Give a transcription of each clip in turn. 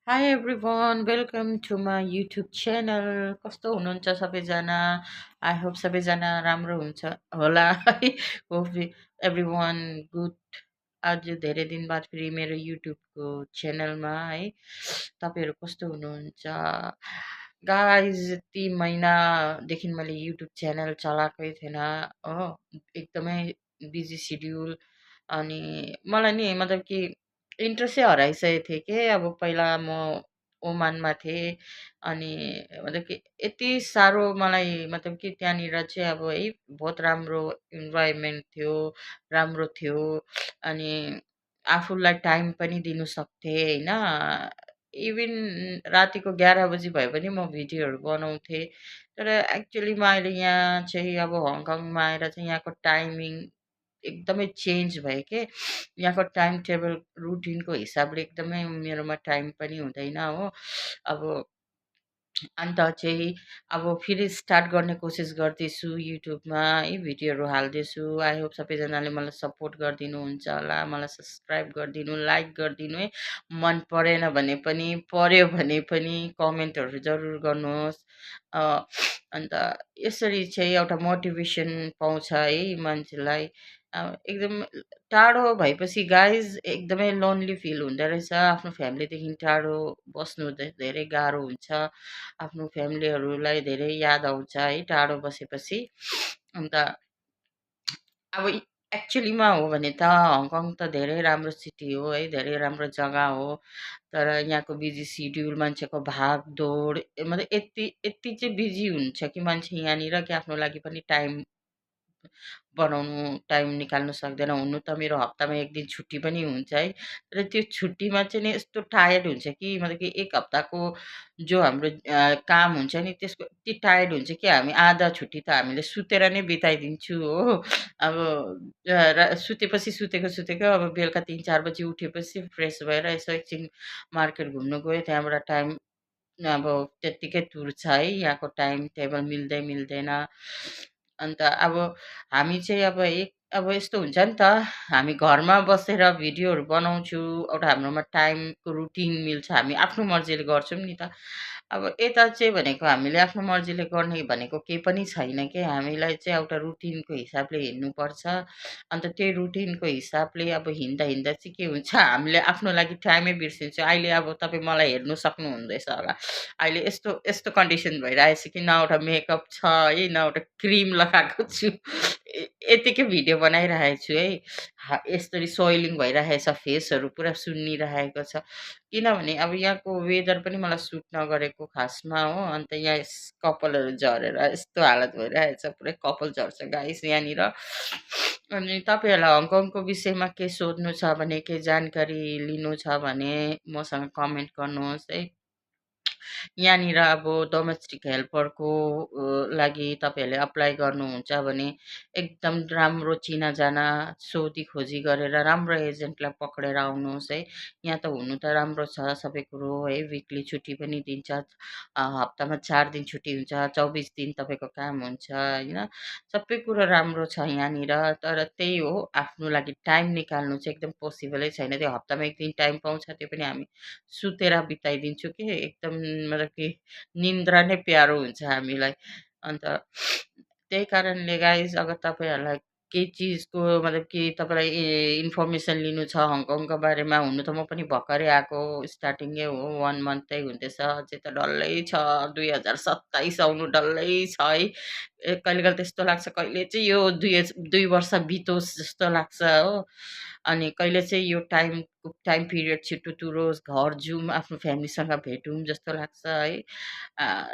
Hi everyone, welcome to my YouTube channel. कस्तो हुनुहुन्छ सबैजना? I hope सबैजना राम्रो हुन्छ होला है। Hope everyone good. आज धेरै दिन बाद फेरि मेरो युट्युबको च्यानलमा है तपाईँहरू कस्तो हुनुहुन्छ? गाइज यति महिनादेखि मैले युट्युब च्यानल चलाएकै थिएन हो। एकदमै बिजी सिड्युल अनि मलाई नि मतलब कि इन्ट्रेस्टै हराइसकेको थिएँ कि अब पहिला म ओमानमा थिएँ अनि मतलब कि यति साह्रो मलाई मतलब कि त्यहाँनिर चाहिँ अब है बहुत राम्रो इन्भाइरोमेन्ट थियो, राम्रो थियो अनि आफूलाई टाइम पनि दिनु सक्थेँ होइन। इभन रातिको 11 बजी भए पनि म भिडियोहरू बनाउँथेँ। तर एक्चुअलीमा अहिले यहाँ चाहिँ अब हङकङमा आएर चाहिँ यहाँको टाइमिङ एकदमै चेन्ज भयो के। यहाँको टाइम टेबल रुटिनको हिसाबले एकदमै मेरोमा टाइम पनि हुँदैन हो। अब अन्त चाहिँ अब फेरि स्टार्ट गर्ने कोसिस गर्दैछु युट्युबमा है भिडियोहरू हाल्दैछु। आई होप सबैजनाले मलाई सपोर्ट गरिदिनुहुन्छ होला, मलाई सब्सक्राइब गरिदिनु, लाइक गरिदिनु है। मन परेन भने पनि, पर्यो भने पनि कमेन्टहरू जरुर गर्नुहोस्। अ, अन्त यसरी चाहिँ एउटा मोटिभेसन पाउँछ है मान्छेलाई। एकदम टाढो भएपछि गाइज एकदमै लोन्ली फिल हुँदो रहेछ। आफ्नो फ्यामिलीदेखि टाढो बस्नु धेरै गाह्रो हुन्छ। आफ्नो फ्यामिलीहरूलाई धेरै याद आउँछ है टाढो बसेपछि। अन्त अब एक्चुअलीमा हो भने त हङकङ त धेरै राम्रो सिटी हो है, धेरै राम्रो जग्गा हो। तर यहाँको बिजी सिड्युल, मान्छेको भागदौड मतलब यति यति चाहिँ बिजी हुन्छ कि मान्छे यहाँनिर कि आफ्नो लागि पनि टाइम बनाउनु टाइम निकाल्नु सक्दैन। हुनु त मेरो हप्तामा 1 दिन छुट्टी पनि हुन्छ है। तर त्यो छुट्टीमा चाहिँ नि यस्तो टायर्ड हुन्छ कि मतलब कि 1 हप्ताको जो हाम्रो काम हुन्छ नि त्यसको यति टायर्ड हुन्छ कि हामी आधा छुट्टी त हामीले सुतेर नै बिताइदिन्छु हो। अब सुतेपछि सुतेको अब बेलुका 3-4 बजी उठेपछि फ्रेस भएर यसो एकछिन मार्केट घुम्नु गयो। त्यहाँबाट टाइम अब त्यत्तिकै तुर्छ है, यहाँको टाइम टेबल मिल्दैन। अन्त अब हामी चाहिँ अब यस्तो हुन्छ नि त, हामी घरमा बसेर भिडियोहरू बनाउँछु, एउटा हाम्रोमा टाइमको रुटिन मिल्छ, हामी आफ्नो मर्जीले गर्छौँ नि त। अब यता चाहिँ भनेको हामीले आफ्नो मर्जीले गर्ने भनेको केही पनि छैन के, हामीलाई चाहिँ एउटा रुटिनको हिसाबले हिँड्नुपर्छ। अन्त त्यही रुटिनको हिसाबले अब हिँड्दा चाहिँ के हुन्छ, हामीले आफ्नो लागि टाइमै बिर्सिन्छौँ। अहिले अब तपाईँ मलाई हेर्नु सक्नुहुँदैछ होला। अहिले यस्तो यस्तो कन्डिसन भइरहेछ कि न एउटा मेकअप छ है, न एउटा क्रिम लगाएको छु। यतिकै भिडियो बनाइरहेको छु है। यसरी सोइलिङ भइरहेछ, फेसहरू पुरा सुन्निरहेको छ। किनभने अब यहाँको वेदर पनि मलाई सुट नगरेको खासमा हो। अन्त यहाँ कपालहरू झरेर यस्तो हालत भइरहेछ, पुरै कपाल झर्छ गाइस यहाँनिर। अनि तपाईँहरूलाई हङकङको विषयमा केही सोध्नु छ भने, केही जानकारी लिनु छ भने मसँग कमेन्ट गर्नुहोस् है। यहाँनिर अब डोमेस्टिक हेल्परको लागि तपाईँहरूले अप्लाई गर्नुहुन्छ भने एकदम राम्रो चिनाजाना सोधी खोजी गरेर राम्रो एजेन्टलाई पक्रेर आउनुहोस् है। यहाँ त हुनु त राम्रो छ सबै कुरो है, विकली छुट्टी पनि दिन्छ। हप्तामा 4 दिन छुट्टी हुन्छ, 24 दिन तपाईँको काम हुन्छ होइन। सबै कुरो राम्रो छ यहाँनिर। तर त्यही हो, आफ्नो लागि टाइम निकाल्नु चाहिँ एकदम पोसिबलै छैन। त्यो हप्तामा 1 दिन टाइम पाउँछ, त्यो पनि हामी सुतेर बिताइदिन्छु कि एकदम मतलब कि निन्द्रा नै प्यारो हुन्छ हामीलाई। अन्त त्यही कारणले गाइस अगर तपाईँहरूलाई केही चिजको मतलब कि तपाईँलाई इन्फर्मेसन लिनु छ हङकङको बारेमा, हुनु त म पनि भर्खरै आएको, स्टार्टिङै हो, 1 मन्थै हुँदैछ। अझै त डल्लै छ, 2027 आउनु डल्लै छ है। कहिले-कहिले त्यस्तो लाग्छ कहिले चाहिँ यो 2 वर्ष बितोस् जस्तो लाग्छ हो। अनि कहिले चाहिँ यो टाइम पिरियड छिट्टो तुरोस्, घर जाऊँ, आफ्नो फ्यामिलीसँग भेटौँ जस्तो लाग्छ है।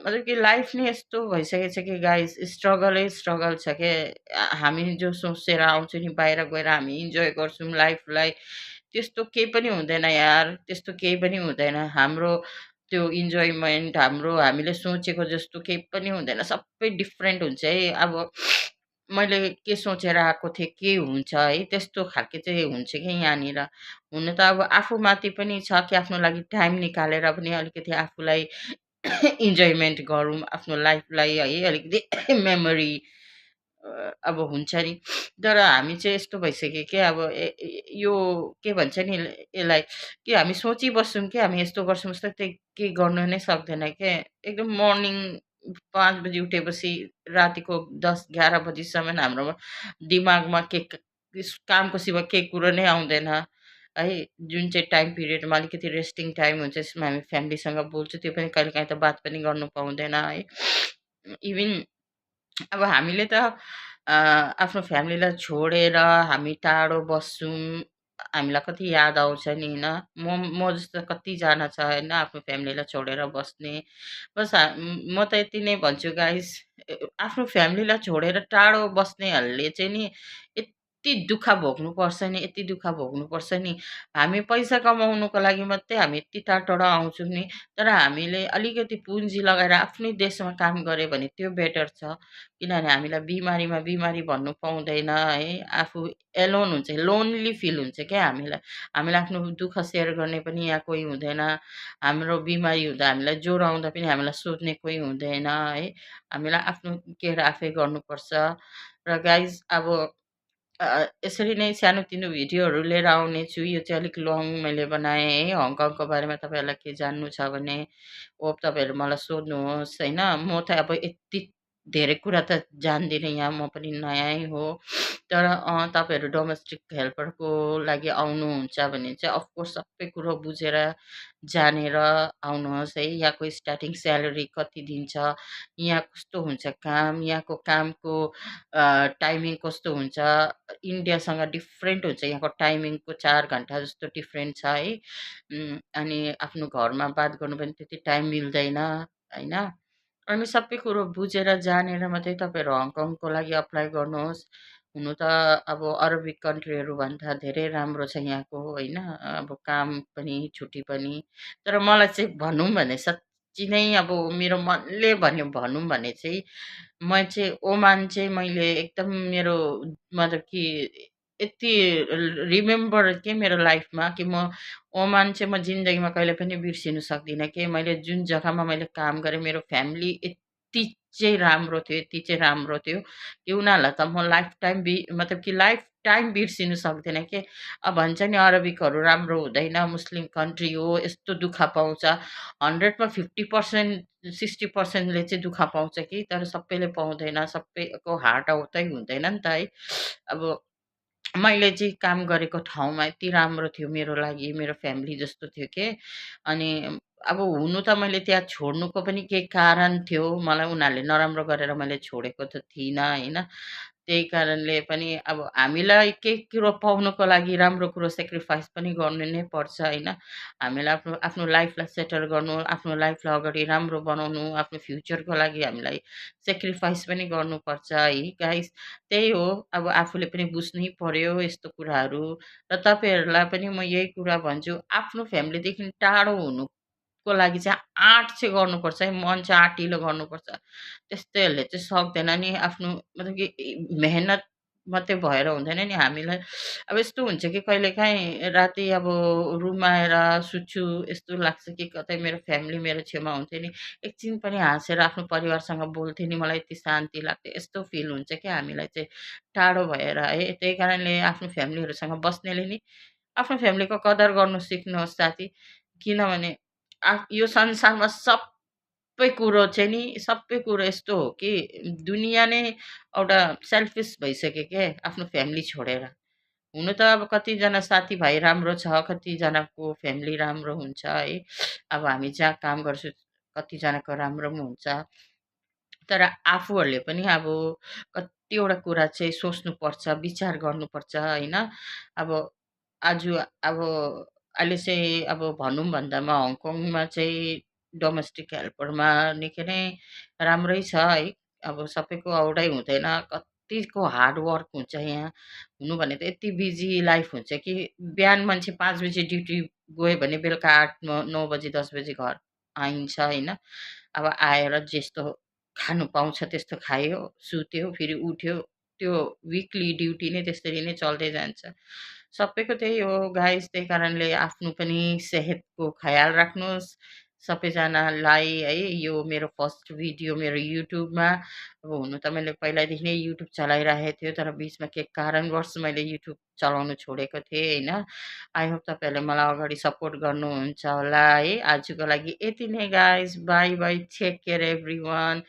मतलब कि लाइफ नै यस्तो भइसकेको छ कि गाइस, स्ट्रगलै स्ट्रगल छ के। हामी जो सोचेर आउँछौँ नि बाहिर गएर हामी इन्जोय गर्छौँ लाइफलाई, त्यस्तो केही पनि हुँदैन यार, त्यस्तो केही पनि हुँदैन। हाम्रो त्यो इन्जोयमेन्ट हाम्रो हामीले सोचेको जस्तो केही पनि हुँदैन, सबै डिफ्रेन्ट हुन्छ है। अब मैले के सोचेर आएको थिएँ, के हुन्छ है, त्यस्तो खालके चाहिँ हुन्छ कि यहाँनिर। हुन त अब आफूमाथि पनि छ कि आफ्नो लागि टाइम निकालेर पनि अलिकति आफूलाई इन्जोयमेन्ट गरौँ, आफ्नो लाइफलाई है अलिकति मेमोरी अब हुन्छ नि। तर हामी चाहिँ यस्तो भइसक्यो क्या अब यो के भन्छ नि यसलाई कि हामी सोचिबस्छौँ कि हामी यस्तो गर्छौँ उस्तो त्यही केही गर्नु नै सक्दैन क्या। एकदम मर्निङ 5 बजी उठेपछि रातिको 10-11 बजीसम्म हाम्रो दिमागमा कामको सिवा केही कुरो नै आउँदैन है। जुन चाहिँ टाइम पिरियडमा अलिकति रेस्टिङ टाइम हुन्छ त्यसमा हामी फ्यामिलीसँग बोल्छौँ, त्यो पनि कहिलेकाहीँ त बात पनि गर्नु पाउँदैन है। इभन अब हामीले त आफ्नो फ्यामिलीलाई छोडेर हामी टाढो बस्छौँ, हामीलाई कति याद आउँछ नि होइन? म जस्तो कतिजना छ होइन आफ्नो फ्यामिलीलाई छोडेर बस्ने। बस म त यति नै भन्छु गाइस, आफ्नो फ्यामिलीलाई छोडेर टाढो बस्नेहरूले चाहिँ नि यति दुःख भोग्नुपर्छ नि, यति दुःख भोग्नुपर्छ नि। हामी पैसा कमाउनुको लागि मात्रै हामी यति टाढो आउँछौँ नि, तर हामीले अलिकति पुँजी लगाएर आफ्नै देशमा काम गऱ्यो भने त्यो बेटर छ। किनभने हामीलाई बिमारीमा बिमारी भन्नु पाउँदैन है। आफू एलोन हुन्छ, लोन्ली फिल हुन्छ क्या हामीलाई। हामीलाई आफ्नो दुःख सेयर गर्ने पनि यहाँ कोही हुँदैन। हाम्रो बिमारी हुँदा हामीलाई ज्वरो आउँदा पनि हामीलाई सोध्ने कोही हुँदैन है। हामीलाई आफ्नो केयर आफै गर्नुपर्छ। र गाइज अब यसरी नै सानोतिनो भिडियोहरू लिएर आउने छु। यो चाहिँ अलिक लङ मैले बनाएँ है। हङकङको बारेमा तपाईँहरूलाई केही जान्नु छ भने होप तपाईँहरू मलाई सोध्नुहोस् होइन। म त अब यति धेरै कुरा त जान्दिनँ, यहाँ म पनि नयाँ हो। तर तपाईँहरू डोमेस्टिक हेल्परको लागि आउनुहुन्छ भने चाहिँ अफकोर्स सबै कुरो बुझेर जानेर आउनुहोस् है। यहाँको स्टार्टिङ स्यालेरी कति दिन्छ, यहाँ कस्तो हुन्छ काम, यहाँको कामको टाइमिङ कस्तो हुन्छ, इन्डियासँग डिफ्रेन्ट हुन्छ। यहाँको टाइमिङको 4 घन्टा जस्तो डिफ्रेन्ट छ है। अनि आफ्नो घरमा बात गर्नु पनि त्यति टाइम मिल्दैन होइन। अनि सबै कुरो बुझेर जानेर मात्रै तपाईँहरू हङकङको लागि अप्लाई गर्नुहोस्। हुनु त अब अरबिक कन्ट्रीहरूभन्दा धेरै राम्रो छ यहाँको होइन। अब काम पनि छुट्टी पनि। तर मलाई चाहिँ भनौँ भने साँच्ची नै अब मेरो मनले भन्यो भनौँ भने चाहिँ म चाहिँ ओमान चाहिँ मैले एकदम मेरो मतलब कि यति रिमेम्बर के मेरो लाइफमा कि म ओमान चाहिँ म जिन्दगीमा कहिले पनि बिर्सिनु सक्दिनँ कि मैले जुन जग्गामा मैले काम गरेँ, मेरो फ्यामिली यति चाहिँ राम्रो थियो, यति चाहिँ राम्रो थियो कि उनीहरूलाई त म लाइफ टाइम मतलब कि लाइफ टाइम बिर्सिनु सक्दिनँ कि। अब भन्छ नि अरबिकहरू राम्रो हुँदैन, मुस्लिम कन्ट्री हो, यस्तो दुःख पाउँछ। 100 मा 50% 60%ले चाहिँ दुःख पाउँछ कि, तर सबैले पाउँदैन, सबैको हार्ट आउटै हुँदैन नि त है। अब मैले चाहिँ काम गरेको ठाउँमा यति राम्रो थियो मेरो लागि, मेरो फ्यामिली जस्तो थियो के। अनि अब हुनु त मैले त्यहाँ छोड्नुको पनि केही कारण थियो। मलाई उनीहरूले नराम्रो गरेर मैले छोडेको त थिइनँ होइन। त्यही कारणले पनि अब हामीलाई केही कुरो पाउनुको लागि राम्रो कुरो सेक्रिफाइस पनि गर्नु नै पर्छ होइन। हामीलाई आफ्नो आफ्नो लाइफलाई सेटल गर्नु, आफ्नो लाइफलाई अगाडि राम्रो बनाउनु, आफ्नो फ्युचरको लागि हामीलाई सेक्रिफाइस पनि गर्नुपर्छ है गाइस। त्यही हो, अब आफूले पनि बुझ्नै पर्यो यस्तो कुराहरू। र तपाईँहरूलाई पनि म यही कुरा भन्छु, आफ्नो फ्यामिलीदेखि टाढो हुनुको लागि चाहिँ आँट चाहिँ गर्नुपर्छ है, मन चाहिँ आँटिलो गर्नुपर्छ। त्यस्तैहरूले चाहिँ सक्दैन नि। आफ्नो मतलब कि मेहनत मात्रै भएर हुँदैन नि। हामीलाई अब यस्तो हुन्छ कि कहिलेकाहीँ राति अब रुममा आएर सुत्छु, यस्तो लाग्छ कि कतै मेरो फ्यामिली मेरो छेउमा हुन्थ्यो नि, एकछिन पनि हाँसेर आफ्नो परिवारसँग बोल्थेँ नि, मलाई यति शान्ति लाग्थ्यो, यस्तो फिल हुन्छ क्या हामीलाई चाहिँ टाढो भएर है। त्यही कारणले आफ्नो फ्यामिलीहरूसँग बस्नेले नि आफ्नो फ्यामिलीको कदर गर्नु सिक्नुहोस् साथी। किनभने यो संसारमा सबै कुरो चाहिँ नि सबै कुरो यस्तो हो कि दुनियाँ नै एउटा सेल्फिस भइसक्यो के आफ्नो फ्यामिली छोडेर। हुनु त अब कतिजना साथीभाइ राम्रो छ, कतिजनाको फ्यामिली राम्रो हुन्छ है। अब हामी जहाँ काम गर्छौँ कतिजनाको राम्रो पनि हुन्छ। तर आफूहरूले पनि अब कतिवटा कुरा चाहिँ सोच्नुपर्छ, विचार गर्नुपर्छ होइन। अब आज अब अहिले चाहिँ अब भनौँ भन्दामा हङकङमा चाहिँ डोमेस्टिक हेल्परमा निकै नै राम्रै छ है। अब सबैको औडै हुँदैन, कतिको हार्ड वर्क हुन्छ यहाँ। हुनु भने त यति बिजी लाइफ हुन्छ कि बिहान मान्छे 5 बजी ड्युटी गयो भने बेलुका 8 9 बजी 10 बजी घर आइन्छ होइन। अब आएर जस्तो खानु पाउँछ त्यस्तो खायो, सुत्यो, फेरि उठ्यो। त्यो विकली ड्युटी नै त्यसरी नै चल्दै जान्छ। सबैको त्यही हो गाइस। त्यही कारणले आफ्नो पनि सेहतको ख्याल राख्नुहोस्, सबैजनालाई है यो मेरो फर्स्ट भिडियो मेरो युट्युबमा। अब हुनु त मैले पहिल्यैदेखि नै युट्युब चलाइरहेको थियो, तर बिचमा के कारणवश मैले युट्युब चलाउनु छोडेको थिएँ होइन। आई होप तपाईँहरूले मलाई अगाडि सपोर्ट गर्नुहुन्छ होला है। आजको लागि यति नै guys, bye bye, take care everyone.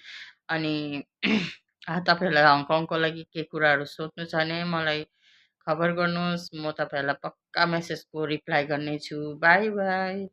अनि तपाईँहरूलाई हङकङको लागि के कुराहरू सोध्नु छ भने मलाई खबर गर्नुहोस्, म तपाईँहरूलाई पक्का मेसेजको रिप्लाई गर्नेछु। By by.